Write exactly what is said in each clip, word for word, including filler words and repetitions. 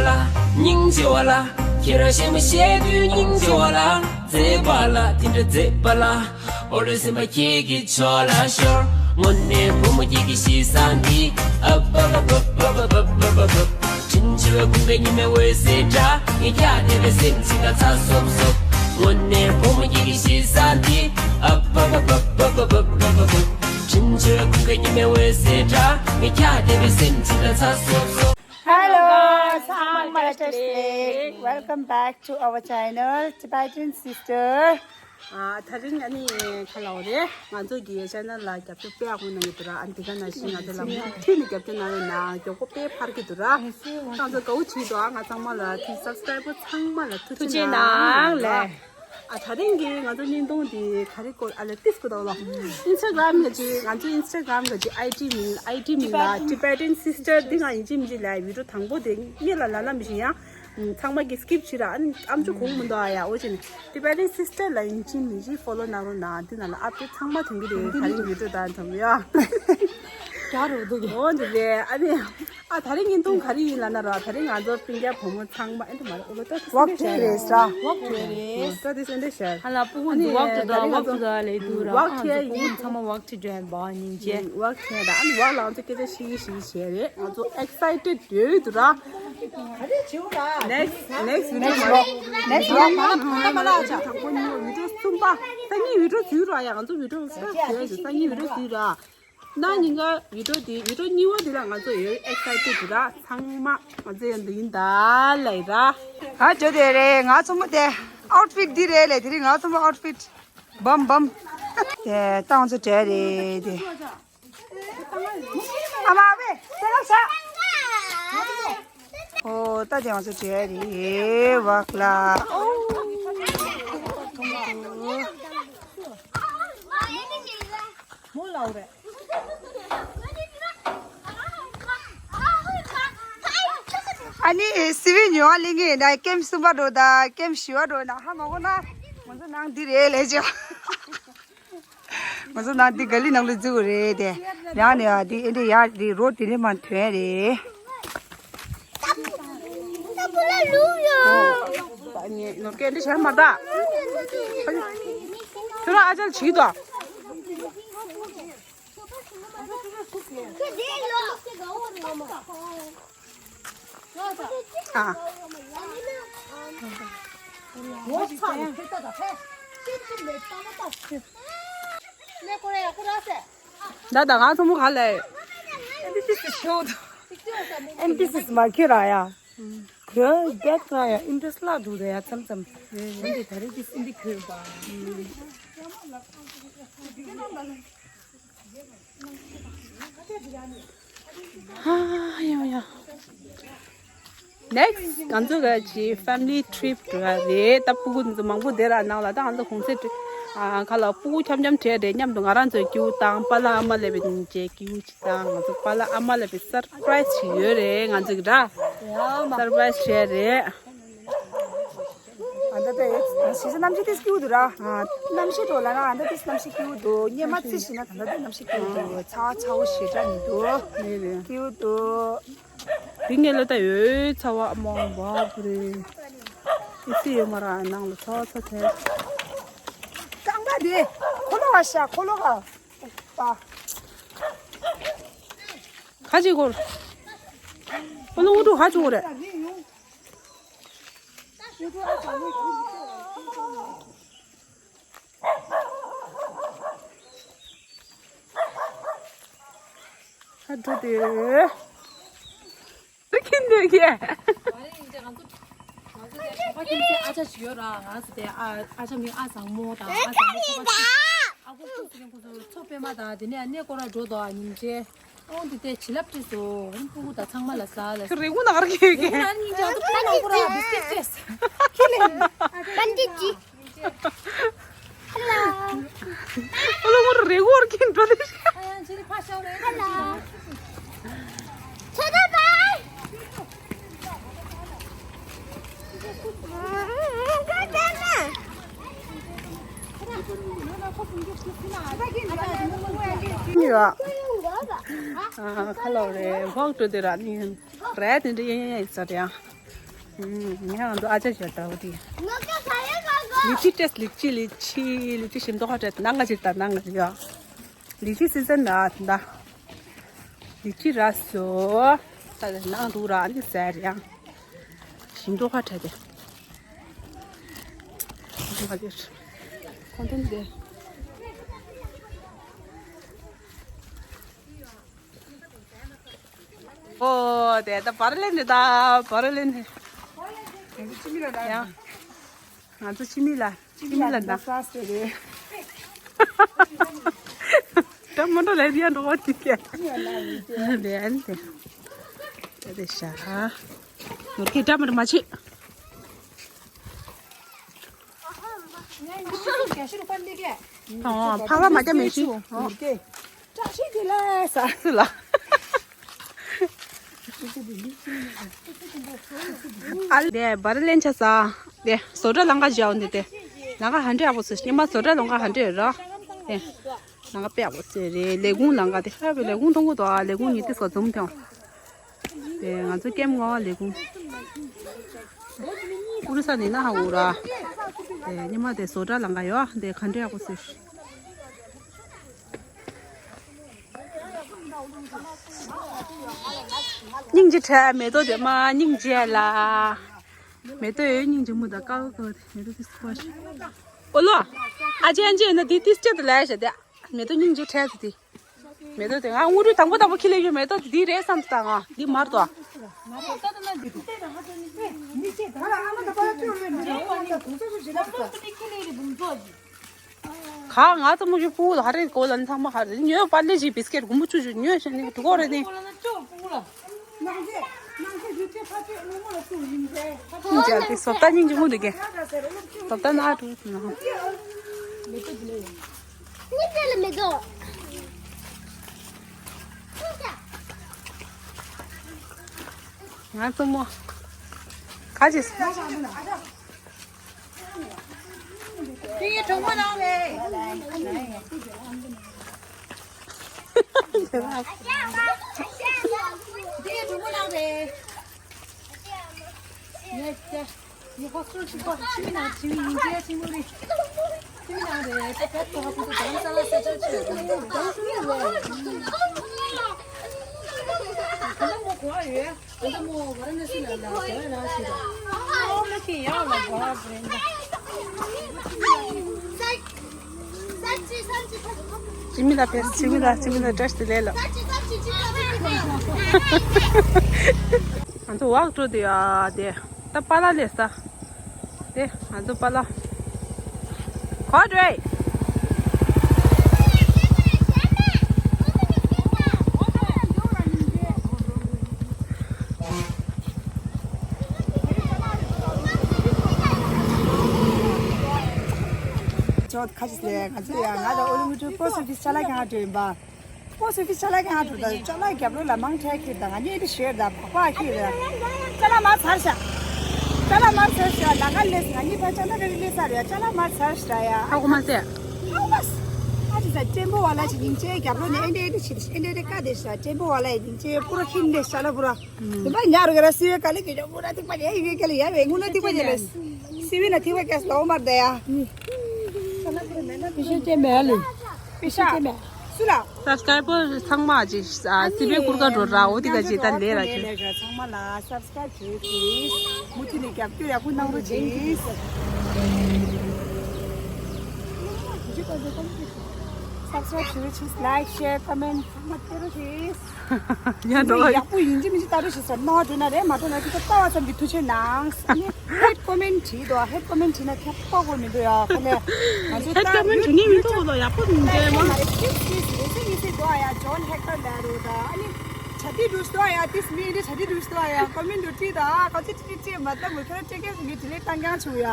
སྙིང་རྗེ་བ་ལ། ཁྱེད་རང་ཞེ་མ་ཞེ་དུས་སྙིང་རྗེ་བ་ལ། མཛེས་པ་ལ་དེ་འདྲ་མཛེས་པ་ལ། ཨོ་རེ་སེམས་པ་ཁྱེད་ཀྱི་ཕྱོགས་ལ་ཤོར། དངོས་གནས་བུ་མོ་ཁྱེད་ཀྱི་གཤིས་བཟང་འདི། ཨ་པ་པ་པ། བྲིན་ཆུ་བའི་ཁུང་པའི་ཉི་མའི་འོད་ཟེར་འདྲ། ངའི་ཁྱག་ལྟེ་བའི་སེམས་ཅིག་ལ་ཚ་སོབ་སོབ། དངོས་གནས་བུ་མོ་ཁྱེད་ཀྱི་གཤིས་བཟང་འདི། ཨ་པ་པ་པ། བྲིན་ཆུ་བའི་ཁུང་པའི་ཉི་མའི་འོད་ཟེར་འདྲ། ངའི་ཁྱག་ལྟེ་བའི་སེམས་ཅིག་ལ་ཚ་སོབ་སོབ། Hello, ཚང་མ་ལ་བཀྲ་ཤིས་བདེ་ལེགས། Welcome back to our channel, Tibetan Sister. ཨ། ད་རིང་ཨ་ནི་ག་ལབ་དགོས་རེད། ང་ཚོ་གི་ཆེ་ནལ་ལ་རྒྱབ་སྐྱོར་དཔེ་ཡག་པོ་གནང་གི་འདུག་ར། ཨ་འདི་ག་ནང་བཞིན་ང་ཚོ་ལ་མུ་མཐུད་ནས་རྒྱབ་སྐྱོར་གནང་བའི་ནང་མགྱོགས་པོ་དཔེ་འཕར་གྱི་འདུག་ར། ང་ཚོ་དགའ་བོ་བྱེད་འདུག་ཨ། ང་ཚང་མ་ལ་དེ་སབ་སི་ཀྲའི་བར་ཚང་མ་ལ་ཐུགས་རྗེ་གནང་ལགས། ཨ། ད་རིང་གི་ང་ཚོ་བརྙན་ཐུང་འདི་ག་རེ་སྐོར། ཨ་ལ་ཏིས་སྐོར་དང་ལ། ཨིན་སི་ཊ་གྷ་རམ་གི་ཅིག་ང་ཚོ་ཨིན་སི་ཊ་གྷ་རམ་གི་ཅིག་ཨའི་ཌི་མིང་། ཨའི་ཌི་མིང་ལ་Tibetan Sister། འདི་ང་ཡིན་གཅིག་མིན་གཅིག་ལ་བི་ཌི་ཡོ་དང་པོ་དེ་སྔོན་ལ་ལབ་ལབ་མི་ཤེས་ཡ། ཚང་མ་གི་སི་ཀིབ་བྱེད་ར། ཨ་ནི་ཨམ་ཅོག་གོ་གི་མི་འདུག་ཨ་ཡ། འོ་ཅིག་Tibetan Sister ལ་ཡིན་གཅིག་མིན་གཅིག་ཕོ་ལོ་གནང་རོགས་གནང་། འདི་ནང་ལ་ཨབ་ཌེཊ་ཚང་མ་ཐོན་གྱི་རེད། ད་རིང་བི་ཌི་ཡོ་དང་འཐམ་ཡ། རྒྱ་རུ་འདུག་འོ་འདི་རེད། ཨ་ནི། ཨ། ད་རིང་བརྙན་ཐུང་ག་རེ་ཡིན་ལབ་ན་ར། ད་རིང་ང་ཚོ་སྤུན་ཀྱག་བུ་མོ་ཚང་མ་ཨེ་འདྲ་མ་རེད། ཨོ་ལོ་ད་ཝོག་བྱས་རེད་ས། ཝོག་བྱས་རེད། ད་དེ་སེ་འདྲ་ཤར། ཧ་ལ་སྤུ་གུ་ཨ་ནི་ཝོག་ད་ད་ད་རིང་ཝོག་ང་ད་ད་ལས་འདུག་ར། ཝོག་ཨ་ཚོ་བྱས་སྤུ་གུ་ཡིན། ཚང་མ་ཝོག་བྱེད་འགྲོ་ཡ་འབའ་སྙིང་རྗེ། ཝོག་བྱས་ད། ཨ་ནི་ཝོག་ལ་ང་ཚོ་སྐད་ཆ་བཤད་ཀྱི་བཤད་ཀྱི་བྱས་རེད། ང་ཚོ་ཨེག་སའི་ཊེཌ་ཡོད་འདུག་ར། ནེག་སི་ཊི་ནེག་སི་ཊི་ཝི་ཌི་ཡོ་མ་རེད། ནེག་སི་ཊི་ཝི་ཌི་ཡོ་མ་རེད། ད་ང་ཚོ་བི་ཌི་ཡོ་གསུམ་པ། སང་ཉིན་བི་ཌི་ཡོ་བཟོས་ར་ཡ། ང་ཚོ་བི་ཌི་ཡོ་གསུམ་པ་བཟོས། སང་ཉིན་བི་ཌི་ཡོ་བཟོས་ར། གནངས་ཉིན་ཀ་བི་ཌི་ཡོ་དེ། བི་ཌི་ཡོ་གཉིས་པ་དེ་ལ་ང་ཚོ་ཡོད་ཨེག་སའི་ཊེཌ་འདུག་ར། ཚང་མ་ང་ཚོ་ཡང་འདི་ཡིན་ད་ལེ་ར། ཨ་ཇོ་དེ་རེད། ང་ཚོ་མོ་དེ་ཨའུཊ་ཕིཊ་འདི་རེད་ལེ། དེ་རིང་ང་ཚོ་མོ་ཨའུཊ་ཕིཊ་བམ་བམ། དེ་ད་ང་ཚོ་གྲས་རེད་དེ། ཨ་མ་བེ་དེ་ལ་ཤ། ཨོ་ད་དེ་ང་ཚོ་གྲས་རེད་ཝག་ལ། ཨོ། མོ་ལའོ་རེད། ཨ་ནི་སི་བི་ཉོ་བ་ལེན་གྱི་ཡིན་ད། ཀེམ་གསུམ་པ་འགྲོ་ད། ཀེམ་བཞི་པ་འགྲོ་ན་ཧ་མ་གོ་ན། ང་ཚོ་ནང་འདི་རེད་ལས་ཅོ། ང་ཚོ་ནང་འདི་ག་ལི་ནང་ལ་འཛུལ་རེད་དེ། ཡང་ནས་ཡང་འདི་ཨེ་འདི་ཡར་འདི་རོ་དེ་ནས་མ་ཐོན་རེད། ནོར་སྐལ་འདི་བྱས་མ་ད། ཁྱོད་རང་ཨ་ཅག་བྱིས་དང་། ཨ། ད་ད་ང་ཚོ་མོ་ག་ལས། ཨེམ་པི་སི་ཤོ་ད། ཨེམ་པི་སི་མ་ཁྱེར་ར་ཡ། ཁོས་རྒྱ་ཚ་ཡ་ཨིན་ཊི་རེ་སི་ལ་འདུག་ར་ཡ་མཚམས་མཚམས། འདི་ད་རེས་ཀྱི་སིན་དི་ཁོས་པ། ཧ་ཡ་ཡ། ནེག་སི་ཊི་ང་ཚོ་ག་ཅི་ཕེ་མི་ལི་ཊི་རིབ་འགྲོ་ཡ་རེད། ད་ཕྲུ་གུ་ཚོ་མང་པོ་དེ་ར་ནང་ལ། ད་ང་ཚོ་གུང་སེང་ཁ་ལ་ཕྲུ་གུ་འཆམ་འཆམ་བྲལ་རེད། མཉམ་དུ་ང་རང་ཚོའི་ཀེའུ་བཏང་། པཱ་ལགས་ཨ་མ་སླེབས་པའི་ཉིན་བྱས་ཀེའུ་ཅིག་བཏང་། ང་ཚོ་པཱ་ལགས་ཨ་མ་སླེབས་པའི་སར་པ་རའི་སི་ཅིག་ཡོད་རེད། ང་ཚོ་གི་ར་སར་པ་རའི་སི་བྱས་རེད། ཨ་ད་ད་ཡོད་ཞེས་གནམ་གཤིས་ཏིས་སྐྱིད་པོ་འདུག་ར། ཨ། གནམ་གཤིས་འགྲོ་ལ་ན་ཨ་ད་ཏིས་གནམ་གཤིས་སྐྱིད་པོ་འདུག་སྔོན་མ་རྩི་ཞིག་ན་ད་ད་ད་གནམ་གཤིས་སྐྱིད་པོ་འདུག་ཚ་བ་ཚ་བོ་ཞེ་དྲག་མི་འདུག་རེད་རེད། སྐྱིད་པོ་འདུག་དེ་སྔོན་ལ་ད་ཡོད་ཚ་བ་མང་བ་བུ་རེད། ཨི་སི་ཡོད་མ་ར་ནང་ལ་ཚ་བ་ཚ་ཐལ། རྐང་པ་དེ་ཁོ་ལོ་བ་ཤ་ཁོ་ལོ་བ་པ། ཁ་ཅིག་སྐོར། ཁོ་ལོ་ངུ་ཁ་ཅིག་སྐོར་རེད། ཨ་འགྲོ་དེ། ཨ་ཅག་ཞིག་ཡོད་ར། ང་ཚོ་དེ་ཨ་ཨ་ཅག་མིང་ཨ་བཟང་མོ་དང་ཨ་བཟང་མོ་ཁོ་པ་ཨ་ཁུ་ཁུ་ཟེར་མཁན་ཁོ་ཚོ་མཚོ་པད་མ་དང་དེ་ནས་ཨ་ནེ་སྐོར་ར་འགྲོ་དོ་ཨ་ཉིན་བྱས། ཨོང་དེ་དེ་བྱིན་རླབས་སྤྲད་སོང་། ཨོང་ཕྲུ་གུ་དང་ཚང་མ་ལ་ཟ་ལ། རེ་སྒུག་ན་ག་རེ་ཁེལ་གི། རེ་སྒུག་ན་ཉིན་ཅང་ཏུ་ཏུ་ནང་ཁོ་ར་བིས་ཀིཊ་སྤྲད་སོང་། ཁེ་ལེ། པན་ཏི་ཅི། ཧེ་ལོ། ཨོ་ལོ་ངོ་རེ་སྒུག་ར་ཁེན་འགྲོ་དེ། ཨ་ཡང་ཇི་ལི་ཕ་ཤ་རེ། ཧེ་ལོ། ཁྱེད་ད་བའི། ཁ་ལོ་རེད། ཝོག་འགྲོ་དེ་ར་ནི། རེད་དེ་འདྲ་ཡང་ཡང་ཡིན་ས་རེད་ཡང་། ཨུམ། ངས་ང་ཚོ་ཨ་ཅག་ཞོ་ལྟ་བུ་དེ། ལི་ཅི་ཏེས་ལི་ཅི་ལི་ཅི་ལི་ཅི་ཞིམ་མདོག་ཁ་བྲལ་ནང་ང་ཅིག་ལྟ་ནང་ང་ཅིག་ཡོད། ལི་ཅི་སི་ཛན་ལ་ད། ལི་ཅི་ར་སོ། ད་ནང་འདུག་ར་ནི་ཟེར་ཡང་། ཞིམ་མདོག་ཁ་བྲལ་ཏེ། ཁོང་ཚོ་འདི། ཨོ་དེ་ད་བར་ལེན་དེ་ད་བར་ལེན་དེ། ཡང་། ང་ཚོ་ཕྱི་མི་ལ་ཕྱི་མི་ལ་ད། ད་མོ་ཊ་ལ་ཡང་འགྲོ་བ་དེ་ཀྱ། ལེན་དེ། དེ་དེ་ཤ། ནོར་གྱི་ད་མོ་ཊ་མ་ཆེ། ཨོ་ཕ་བ་མ་ཀྱ་མེ་ཤི། ཨོ། བཀྲ་ཤིས་བདེ་ལེགས་ས། སུ་ལ། ཨ་ལེ་བར་ལེན་ཆ་ས། དེ་བཟོ་གྲྭ་ལང་ཀ་བཞག་འདི་དེ། ལང་ཀ་ཧན་ཏྲེ་ཨ་བོ་སི་ཉི་མ་བཟོ་གྲྭ་ལང་ཀ་ཧན་ཏྲེ་ར། དེ། ལང་ཀ་དཔེ་ཨ་བོ་སི་རེད་ལས་ཁུངས་ལང་ཀ་དེ་ཧ་བེ་ལས་ཁུངས་མཐོང་གི་དོ་ཨ་ལས་ཁུངས་ཉི་ཏི་སོ་འཛོམས་དེ། དེ་ང་ཚོ་ཀེམ་ངོ་ལས་ཁུངས། ཨུ་རི་ས་ནི་ན་ཧ་འུ་ར། དེ་ཉི་མ་དེ་བཟོ་གྲྭ་ལང་ཀ་ཡོ་དེ་ཧན་ཏྲེ་ཨ་བོ་སི། སྙིང་རྗེ་ཁྲ་མེ་ཏོག་དེ་མ་སྙིང་རྗེ་ལ། མེ་ཏོག་ཡོད་སྙིང་རྗེ་མོ་དང་ཀ་བ་ཀ་བ་དེ་མེ་ཏོག་དེ་སུ་བ་ཤི། ཨོ་ལོ། ཨ་ཅན་ཅན་ན་དེ་ཏིས་ཅེ་དུ་ལ་ཤ་དེ། མེ་ཏོག་སྙིང་རྗེ་ཁྲ་དེ། མེ་ཏོག་དེ་ང་དངོས་གྲུབ་དང་པོ་དང་པོ་ཁྱི་ལས་ཡོད་མེ་ཏོག་དེ་དེ་རེད་བསམ་སྟངས་ང་འདི་མར་དོ། ག་ང་ཚོ་མུ་ཞུ་པུ་ཧ་རེ་གོ་ལ་ནི་ཚང་མ་ཧ་རེ་ཉོས་པ་ལེ་ཇི་བིས་ཀེད་གུམ་བུ་ཆུ་ཆུ་ཉོས་ཤ་ནི་དུ་གོ་རེ་ནི། ཉིན་ཅག་དེ་སོབ་ཏ་སྙིང་རྗེ་མོ་འདུག་གས། སོབ་ཏ་ན་དུ་ན། ང་ཚོ་མོ། ག་ཅི། དེ་གྲོགས་མོ་ནང་རེད། དེ་གྲོགས་མོ་ནང་རེད། ཡེ་ཡེ། ཡེ་ཧོ་སུ་ཆི་པ་ཆི་མི་ནང་ཆི་མི་ཡིན་གྱི་ཆི་མོ་རེད། ཆི་མི་ནང་རེད། ད་བད་ཐོག་ཁ་ཐུག་དང་ས་ལ་ས་ཆ་ཆི་རེད། ད་མོ་གོ་ཡོད། ཅི་མི་ལ་ཕེབས། ཅི་མི་ལ་ཅི་མི་ལ་བཀྲ་ཤིས་བདེ་ལེགས་ལ། ང་ཚོ་ཝག་འགྲོ་དུས་ཡ་དེ་ད་པཱ་ལགས་སླེབས་ས། དེ་ང་ཚོ་པཱ་ལགས། ག་འགྲོ་ཡི། ཅོ་ཁ་ཅིག་ལས་ང་ཚོ་ཡ་ང་ལ་ཨོ་ལི་མི་ཏུ་པོ་སི་ཨོ་ཕི་སི་ཅ་ལག་ཁང་འགྲོ་ཡིན་པ། པོ་སི་ཨོ་ཕི་སི་ཅ་ལག་ཁང་འགྲོ་ད་ཅ་ལག་རྒྱབ་ལོགས་ལ་མང་ཁྲལ་ཁྱེར་ད་ང་གཉིས་དེ་ཤེར་ད་བག་བག་ཁྱེར་ད། ཅ་ལག་མར་ཚར་ཤག་ཅ་ལག་མར་ཚར་ཤག་ལ་ང་ལས་ང་གཉིས་ཕ་ཅ་ལག་ག་རེ་ལས་ས་རེད། ཅ་ལག་མར་ཚར་ཤག་ཡ། ཧ་གོ་མ་ཟེར། ཧ་གོ་མ་ཟེར། ཨ་ཅི་ཟ་ཏེམ་པོ་བ་ལ་ཅི་ཡིན་ཅེ་རྒྱབ་ལོགས་ནས་ཨེ་འདྲ་ཨེ་འདྲ་བྱེད་ཨེ་འདྲ་ཨེ་འདྲ་བཀའ་དེ་ཤག་ཏེམ་པོ་བ་ལ་ཡིན་ཅེ་པུ་ར་ཁྱིམ་ནས་ཤ་ལ་པུ་ར། དེ་མ་ཉར་ག་ར་སི་བའི་ཀ་ལེ་གི་ཇོ་པུ་ར་ཐིག་པ་ཡ་ཡི་བའི་ཀ་ལེ་ཡ་བའི་ངུ་ན་ཐིག་པ་ཡ་ལེ། སི་བའི་ན་ཐིག་པ་ཀ་སི་ལོ་མར་ད་ཡ། པི་ཤ་ཅེ་མེ་ལེ། པི་ཤ་ཅེ་མེ། སུ་ལ། སབ་སི་ཀ་རའི་བར་ཚང་མ་ཅིག་ཨ་སི་བའི་ཀུར་ཀ་འགྲོ་ར་འོ་དི་ག་ཅིག་ད་ལེ་ར་ཅིག་ཚང་མ་ལ་སབ་སི་ཀ་རའིབ་བྱེད་ཅིག་མུ་མཐུད་ནས་རྒྱབ་སྐྱོར་ཡག་པོ་གནང་རོགས་གྱིས། སབ་སི་ཀ་རའིབ་བྱེད་རོགས་གྱིས། ལའིཀ་ཤེར་ཀོ་མེན་ཚང་མ་སྤྲད་རོགས་གྱིས། ཡ་འགྲོ་བ། ཡག་པོ་ཡིན་གཅིག་མིན་གཅིག་ལྟ་རོགས་ཞེས་ཟེར་ནོར་འགྲོ་ན་རེད་མ་འགྲོ་ན་ཅིག་ལྟ་བ་ཙམ་གྱིས་ཐུགས་རྗེ་གནང་། ཨ་ནི་ཧེད་ཀོ་མེན་བྲིས་འདུག་ཧེད་ཀོ་མེན་བྲིས་ན་ཁྱད་པར་གོ་མི་འདུག་ཡ། ཁ་ལས་ང་ཚོ་ཧེད་ཀོ་མེན་བྲིས་ནི་མི་འདུག་གོ་ལོ་ཡག་པོ་མི་འདུག་མ་རེད། ཏིས་ཏིས་རེ་སེ་ཡི་སེ་འདུག་ཡ། ཇོན་ཧེ་ཀར་ལ་རོ་ད་ཨ་ནི་ཆ་ཏི་འདུག་འདུག་ཡ། ཏིས་མི་འདི་ཆ་ཏི་འདུག་འདུག་ཡ། ཀོ་མེན་འདུག་བྲིས་ད་ཁ་ཅི་ཅི་ཅི་མ་ལྟ་མུ་ཁ་ལ་ཅི་ཀེ་གི་ཅི་ལེ་བཏང་རྐྱང་བྱུང་ཡ།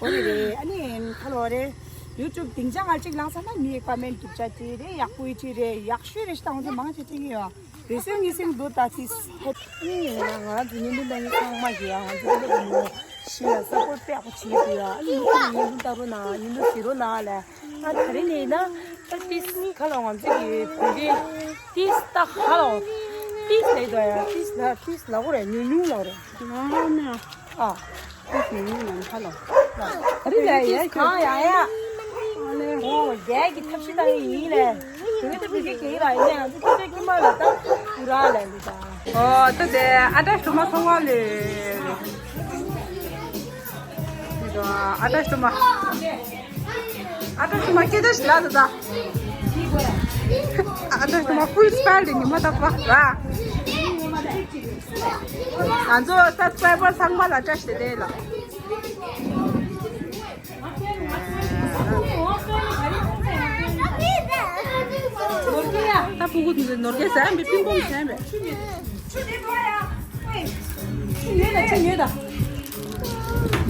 འོ་རེད་རེད། ཨ་ནི་ཁ་ལོ་རེད། ཡུ་ཊུབ་སྡིངས་ཆ་ང་གཅིག་ལངས་ས་ན་མིའི་ཀོ་མེན་སྒྲུབ་བྱ་ཅི་རེད། ཡག་པོ་ཡི་ཅི་རེད། ཡག་ཤོས་རེད་ཤི་ད་ང་ཚོ་མང་ཆེ་ཅི་ཡོད། རེ་སེང་ངེ་སེང་འདུག་ད་ཅི་ཧེ། ཨ་ནི་ང་ང་ཚོ་ཉིན་དུ་ལྟ་ངན་ཚང་མ་ཞིག་ཡང་ང་ཚོ་ལོ་མོ་ཞིག་ལ་སབ་པོར་དཔེ་ཡག་པོ་བྱེད་དགོས་ཡ། ཨ་ནི་ཉིན་དུ་ལྟ་རོགས་གནང་། ཉིན་དུ་གཟིགས་རོགས་གནང་ལ། ཨ་ད་རེ་ནས་ཡིན་ན་ད་ཏིས་ཁ་ལོ་ང་ཚོ་གི་བོད་རིགས་ཏིས་ད་ཁ་ལོ། ཏིས་ལེ་དོ་ཡ། ཏིས་ལ་ཏིས་ལ་གོ་རེ་ཉུང་ཉུང་ལ་རེ། ང་ནི་ཨ། ཏིས་ཉུང་ཉུང་ནང་ཁ་ལ། རི་ལ་ཡ་ཁྱོད་ཡ་ཡ། ཨོ་རྒྱལ་གྱི་ཐབས་ཤེས་བཏང་ཡིན་ལེ། དེ་གི་ཐབས་ཤེས་གི་ར་ཡིན་ལེ། ང་ཚོ་ཁྱོད་ཀྱི་མ་ལ་ད་ཀུ་ར་ལེ་འདི་ད། ཨོ་ད་དེ་ཨ་ཏྲ་ཞོ་མ་ཚོང་བ་ལེ། ཨ་ཏྲ་ཞོ་མ། ཨ་ཏྲ་ཞོ་མ་སྐད་ཆ་ཞིག་ལ་ད་ད། ཨ་ཏྲ་ཞོ་མ་ཕུལ་སྤེལ་དེ་ཉི་མ་དག་པ་ར། ང་ཚོ་སབ་སི་ཀྲའི་བར་ཚང་མ་ལ་བཀྲ་ཤིས་བདེ་ལེགས། ད་ཕྲུ་གུ་དེ་ཚོ་ནོར་སྐལ་ཟ་ཡ་མེད། པིང་པོང་ཟ་ཡ་མེད། ཆུ་ཉོས་དང་ཆུ་ཉོས་དང་།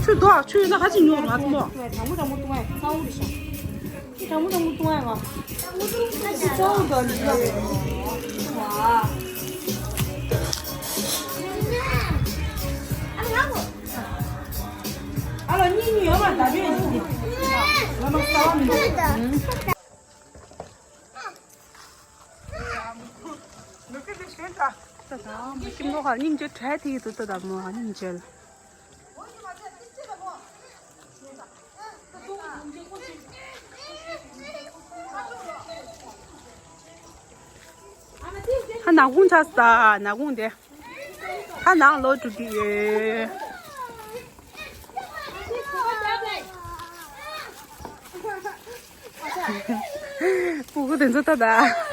ཆུ་དོ། ཆུ་ཡོད་ན་ཁ་ཅིག་ཉོ་ར་ཐུ་མོ། གྲང་མོ་གྲང་མོ་བཏུང་ཡ་གཙང་བོ་རེད་ཤག་གྲང་མོ་གྲང་མོ་བཏུང་ཡ་ང་། གཙང་བོ་དང་འདི་ལ། ཨ་ལོ་གཉིས་གཉིས་ཡོད་མ་ད་བྱོས་ཡིན་གྱི། ང་མ་ས་བ་མི་འདུག་ད་ད་མ་ཁྱིམ་ནོ་ཧ་སྙིང་རྗེ་བྲལ་དེ་ཡི་དུ་ད་ད་མོ་ཧ་སྙིང་རྗེ། ཧ་ནག་ཁུང་ཆགས་སོང་། ད་ནག་ཁུང་དེ། ཧ་ནང་ལོག་འགྲོ་གི་ཡོད། སྤུ་གུ་དེ་ཚོ་ད་ད།